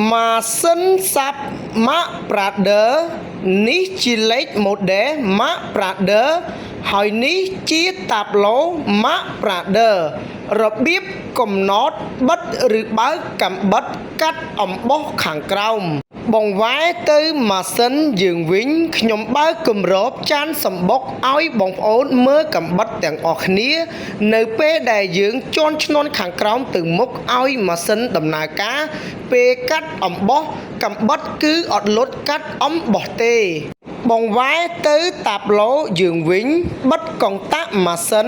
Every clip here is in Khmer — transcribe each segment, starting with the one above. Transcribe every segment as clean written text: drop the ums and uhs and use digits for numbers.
ម៉ាស៊ីនសាប់ ម៉ាក Brother នេះជាលេខ model ម៉ាក Brother ហើយនេះជាតាប្លូម៉ាក Brother របៀបកំណត់បិទឬបើកកាំបិតកាត់អំបោះខាងក្រោម បង្វែរទៅម៉ាស៊ីនយើងវិញខ្ញុំបើកគម្របចានសំបុកឲ្យបងប្អូនមើលកាំបិតទាំងអស់គ្នា នៅពេលដែលយើងជន់ឈ្នន់ខាងក្រោមទៅមុខឲ្យម៉ាស៊ីនដំណើរការ ពេលកាត់អំបោះកាំបិតគឺអត់លុតកាត់អំបោះទេ បង្វែរទៅតាប្លូយើងវិញបិទកុងតាក់ម៉ាស៊ីន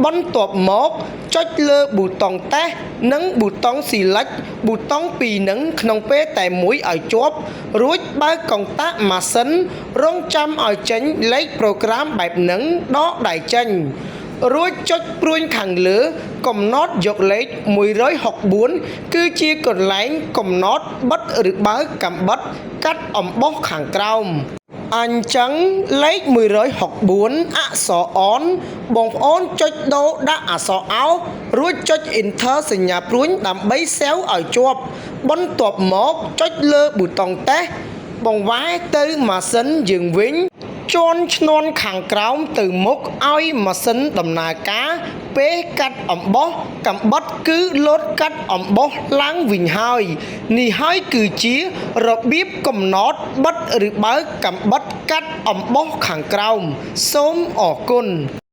បន្ទាប់មកចុចលើប៊ូតុងតេស្តនិងប៊ូតុង select ប៊ូតុងពីរនឹងក្នុងពេលតែមួយឲ្យជាប់ រួចបើកកុងតាក់ម៉ាស៊ីនរងចាំឲ្យចេញលេខប្រូក្រាមបែបហ្នឹងដកដៃចេញ រួចចុចព្រួញខាងលើកំណត់យកលេខ164គឺជាកន្លែងកំណត់បិទឬបើកកាំបិតកាត់អំបោះខាងក្រោមអញ្ចឹងលេខ164អក្សរ on បងប្អូនចុចដូរដាក់អក្សរ O រួចចុច Enter សញ្ញាព្រួញដើម្បី save ឲ្យជាប់ បន្ទាប់មកចុចលើប៊ូតុងតេស្តបង្វែរទៅម៉ាស៊ីនយើងវិញ ជាន់ឈ្នន់ខាងក្រោមទៅមុខឲ្យម៉ាស៊ីនដំណើរការពេលកាត់អំបោះកាំបិតគឺលោតកាត់អំបោះឡើងវិញហើយនេះហើយគឺជារបៀបកំណត់បិទឬបើកកាំបិតកាត់អំបោះខាងក្រោមសូមអរគុណ។